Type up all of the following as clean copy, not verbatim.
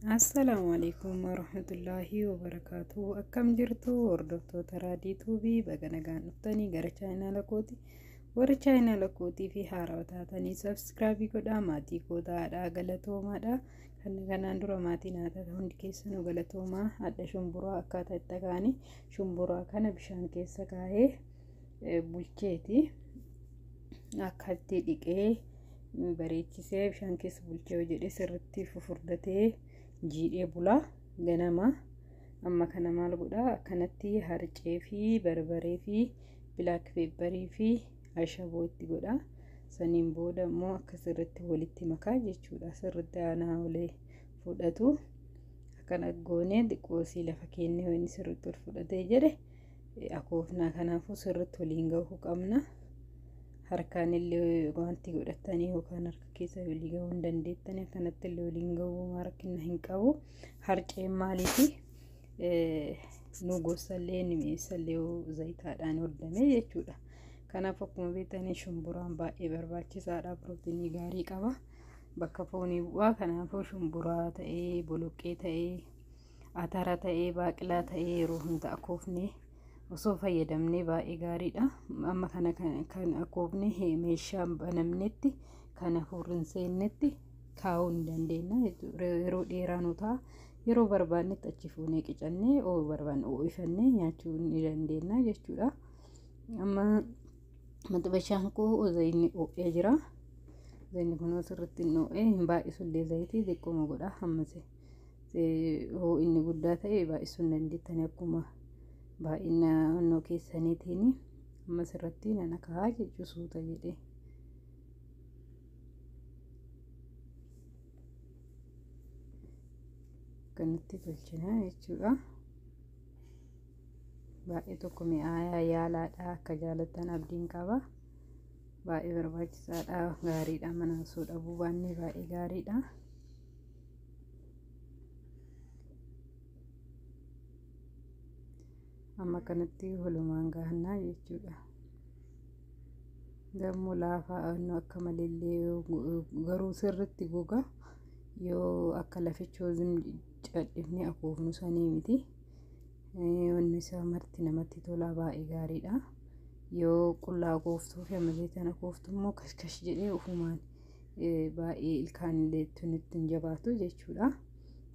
Assalaamu alaikum warahmatullaahi wabarakaatu. Akkam jirtu hordoftoota Raadii Tuubii, baga nagaan dhuftanii gara chaayinaala kooti. Warra chaayinaala kootii fi haarawaa taatanii subscribe godhaa, maatii koo ta'aadha, galatoomaadha. Kan kanaan dura maatii naa taatan hundi keessanuu galatoomaa. Hadha shumburaa akkaataa itti akaanii shumburaa kana bishaan keessa kaa'ee bulcheeti. Akka itti dhiqee bareechisee bishaan keessa bulchee yoo jedhee sirriitti fufurdatee jiidhee bulaa ganama. Amma kana maal godhaa? Akkanatti harcee fi barbaree fi black pepperii fi ashaboo itti godhaa. Saniin booda immoo akka sirriitti walitti makaa jechuudha. Sirriitti aanaa olee fudhatu. Akkana goonee xiqqoosii lafa kennee yoo inni sirriitti ol fudhatee jedhe akoofnaa. Kanaafuu sirriitti waliin gahuu qabna. Harkaan illee wanti godhatanii yookaan harka keessa walii gahuu hin dandeettanii, akkanatti illee waliin gahuu rakkina hin qabu. Harceen maaliifi nu gosallee ni mi'eessallee zayitaadhaan hodhame jechuudha. Kanaaf akkuma beektanii shumburaan baay'ee barbaachisaadha. Pirootinii gaarii qaba. Bakka foonii bu'aa. Kanaafuu shumburaa ta'ee, boloqqee ta'ee, atara ta'ee, baaqilaa ta'ee yeroo hunda akoofnee osoo fayyadamnee baay'ee gaariidha. Amma kana kan akoofne meeshaa banamnetti kan hafuurri hin seennetti kaa'uu ni dandeenya jechuudha. Yeroo dheeraa nu ta'a. Yeroo barbaannetti achi fuunee qicannee, oo barbaanne ho'ifannee nyaachuu ni dandeenya jechuudha. Amma maxxabashaan koo zayinni ho'ee jira. Zayinni kun sirriitti hin ho'ee, hin baay'isullee, zayitii xiqqooma godha. Hammas hoo inni guddaa ta'e baay'isuu hin dandeettani, akkuma baay'ina onnoo keessaniitiin. Amma sirriitti nan akaa'aa jechuu suuta jedhee. Akkanatti tolchina jechuudha. Baay'ee tokko mi'aayaa, yaalaadha. Akka jaalattan abdiin qaba. Baay'ee barbaachisaadha. Gaariidha. Mana osoo dhabuu baannee baay'ee gaariidha. Amma kanatti walumaan gahannaa jechuudha. Dammoo laafaa akka maleellee garuu sirriitti goga. Yoo akka lafichoo cadhifnee akoofnu sanii miti. Wanni isaa marti namatti tola, baay'ee gaariidha. Yoo qullaa akooftuu fi amma zayitaan akooftu immoo kashkash jedhee ofumaan baay'ee ilkaan illee nutti hin jabaatu jechuudha.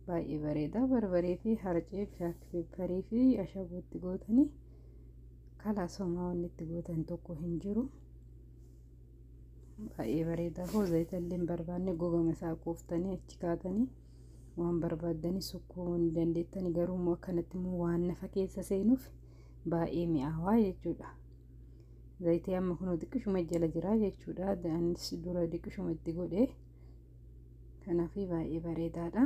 Baay'ee bareeda. Barbaree fi harcee, black pepperii fi ashabootti gootanii kalaas, homaa wanni itti gootan tokko hin jiru. Baay'ee bareeda. Hoo zayita illee hin barbaanne gogama isaa akooftanii achi kaatanii waan barbaaddanii sukkuumuu ni dandeettani. Garuu immoo akkanatti immoo waan nafa keessa seenuuf baay'ee mi'aawaa jechuudha. Zayitii amma kunoo xiqqishuma jala jira jechuudha. Anis dura xiqqishuma itti godhe. Kanaaf baay'ee bareedaadha.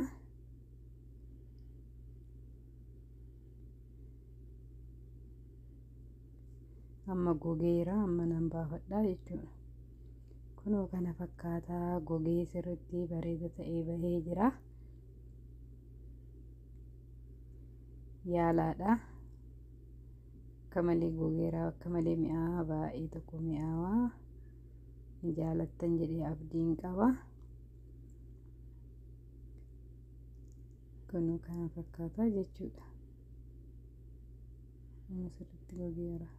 Amma gogeera, amma nan baafadha jechuudha. Kunoo kana fakkaataa gogee sirriitti bareeda ta'ee bahee jira. Yaalaadha. Akka malee gogeera, akka malee mi'aawaa, baay'ee tokko mi'aawaa. Ni jaalattan jedhee abdiin qaba. Kunoo kana fakkaataa jechuudha. Sirriitti gogeera.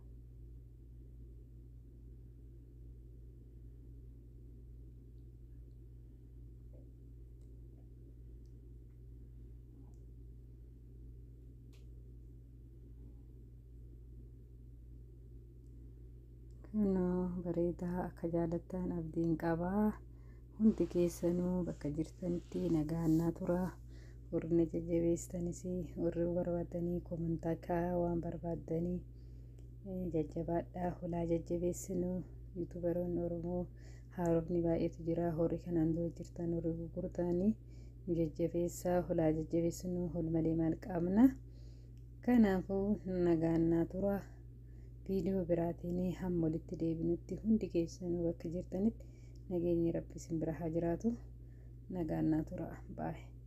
Kunoo bareedaa, akka jaalattan abdiin qabaa. Hundi keessanuu bakka jirtanitti nagaan naa tura. Warri na jajjabeessanis, warri barbaadanii komantaa kaa'aa, waan barbaaddanii jajjabaadhaa. Holaa jajjabeessinu, YouTuberoonni Oromoo haarofni baay'eetu jira. Horii kanaan dura jirtan, horii gurgurtaanii nu jajjabeessaa. Holaa jajjabeessinu, hol malee maal qabna? Kanaafuu nagaan naa tura. Viidiyoo biraatiin hamma walitti deebinutti hundi keessanuu bakka jirtanitti nageenyi Rabbi isin bira haa jiraatu. Nagaan naa tura. Baay'ee.